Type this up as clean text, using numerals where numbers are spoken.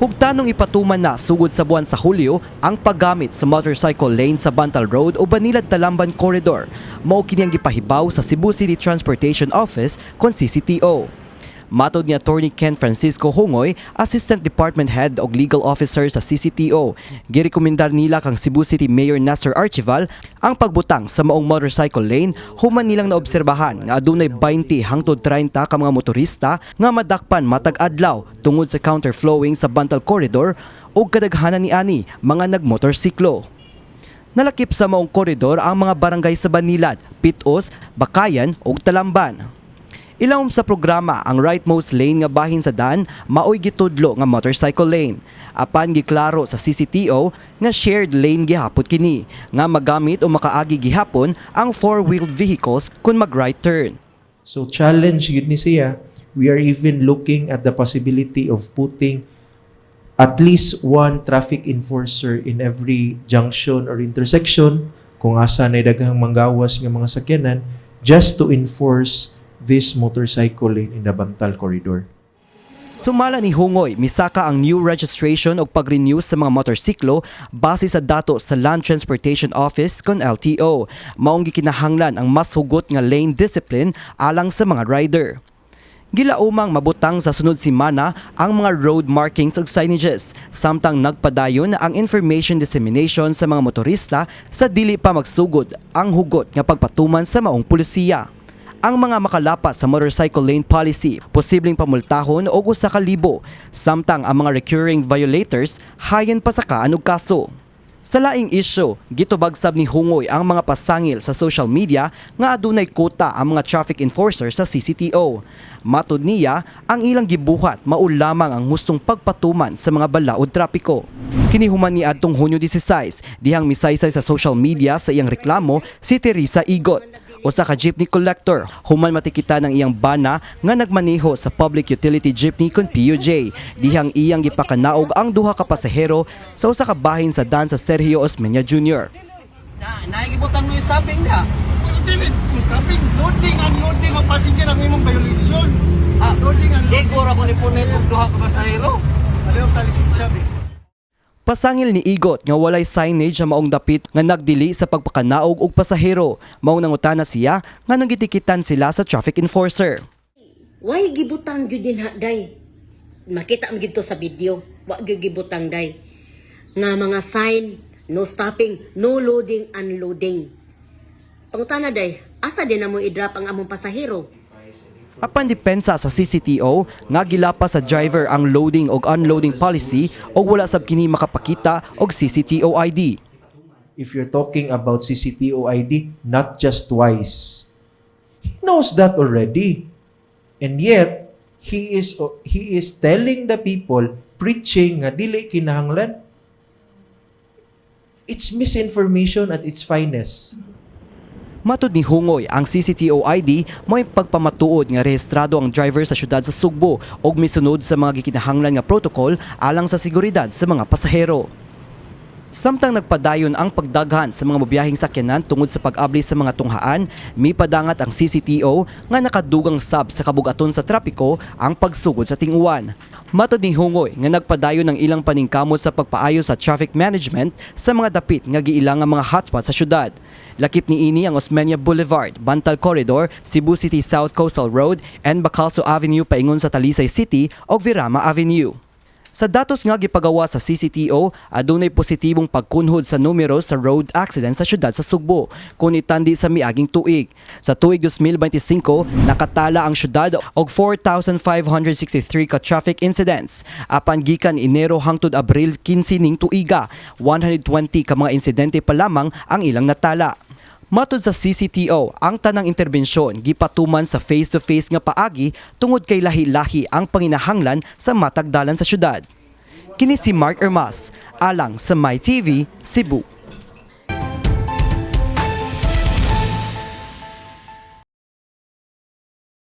Hugtanong ipatuman na sugod sa buwan sa Hulyo ang paggamit sa motorcycle lane sa Bantal Road o Banilad Talamban Corridor. Mao kini ang gipahibaw sa Cebu City Transportation Office kon CCTO. Matod ni Attorney Ken Francisco Hungoy, Assistant Department Head og Legal Officer sa CCTO, girekomendar nila kang Cebu City Mayor Nestor Archival ang pagbutang sa maong motorcycle lane human nilang naobserbahan nga adunay 20 hangtod 30 ka mga motorista nga madakpan matag adlaw tungod sa counterflowing sa Bantal Corridor ug kadaghanan ni ani mga nagmotorsiklo. Nalakip sa maong koridor ang mga barangay sa Banilad, Pit-os, Bacayan ug Talamban. Ilawom sa programa ang rightmost lane nga bahin sa daan maoy gitudlo nga motorcycle lane. Apan giklaro sa CCTO nga shared lane gihapon kini nga magamit o makaagi gihapon ang four-wheeled vehicles kung mag right turn. So challenge gyud ni siya. We are even looking at the possibility of putting at least one traffic enforcer in every junction or intersection kung asa na daghang manggawas nga mga sakyanan just to enforce this motorcycle lane in the Bantal Corridor. Sumala ni Hungoy, misaka ang new registration o pag-renew sa mga motorsiklo base sa dato sa Land Transportation Office kon LTO. Maong gikinahanglan ang mas hugot nga lane discipline alang sa mga rider. Gilaumang mabutang sa sunod simana ang mga road markings ug signages samtang nagpadayon ang information dissemination sa mga motorista sa dili pa magsugod ang hugot nga pagpatuman sa maong pulisiya. Ang mga makalapas sa motorcycle lane policy posibleng pamultahon og 1,000, samtang ang mga recurring violators hayan pasakaan og kaso. Sa laing isyu, gitubag sab ni Hungoy ang mga pasangil sa social media nga adunay kota ang mga traffic enforcer sa CCTO. Matod niya, ang ilang gibuhat mao lamang ang hustong pagpatuman sa mga balaod trapiko. Kini human ni adtong Hunyo 16, dihang misaysay sa social media sa iyang reklamo si Teresa Igot, usa ka jeepney collector, human matikita ng iyang bana nga nagmaneho sa public utility jeepney kon PUJ dihang iyang gipakanaog ang duha ka pasahero sa usa ka bahin sa daan sa Sergio Osmeña Jr. Na, naigibutang mo yung stopping na. Dili, stopping, loading, unloading ang passenger ang imong violation. Ah, Loading, di unloading. ko ra ko ni punit og duha ka pasahero. Ano yung talisensya, be? Pasangil ni Igot nga walay signage ang maong dapit nga nagdili sa pagpakanaog og pasahero. Mao nangutana siya nga nang gitikitan sila sa traffic enforcer. Why gibutang gyud din ha day? Makita mo gid to sa video. Wa gyud gibutang day. Nga mga sign, no stopping, no loading, unloading. Pangutana day, asa din na mo i-drop ang among pasahero? Apan depensa sa CCTO nga gilapas sa driver ang loading og unloading policy og wala sab kini makapakita og CCTO ID. If you're talking about CCTO ID, not just twice. He knows that already. And yet, he is telling the people, preaching nga dili kinahanglan. It's misinformation at its finest. Matod ni Hungoy, ang CCTO ID mo'y pagpamatuod nga rehistrado ang driver sa syudad sa Sugbo ug misunod sa mga gikinahanglan nga protocol alang sa seguridad sa mga pasahero. Samtang nagpadayon ang pagdaghan sa mga mobiyaheng sakyanan tungod sa pag-abli sa mga tunghaan, mipadangat ang CCTO nga nakadugang sab sa kabugaton sa trapiko ang pagsugod sa tinguwan. Matod ni Hungoy nga nagpadayon ang ilang paningkamot sa pagpaayo sa traffic management sa mga dapit nga giilang nga mga hotspot sa syudad. Lakip niini ang Osmeña Boulevard, Bantal Corridor, Cebu City South Coastal Road, and Bacalso Avenue paingon sa Talisay City o Virama Avenue. Sa datos nga gipagawa sa CCTO, adunay positibong pagkunhod sa numero sa road accident sa syudad sa Sugbo kung itandi sa miaging tuig. Sa tuig 2025, nakatala ang syudad og 4,563 ka traffic incidents. Apan gikan Enero hangtod Abril 15 ning tuiga, 120 ka mga insidente pa lamang ang ilang natala. Matod sa CCTO, ang tanang interbensyon gipatuman sa face-to-face nga paagi tungod kay lahi-lahi ang panginahanglan sa matagdalan sa syudad. Kini si Mark Ermas, alang sa MyTV, Cebu.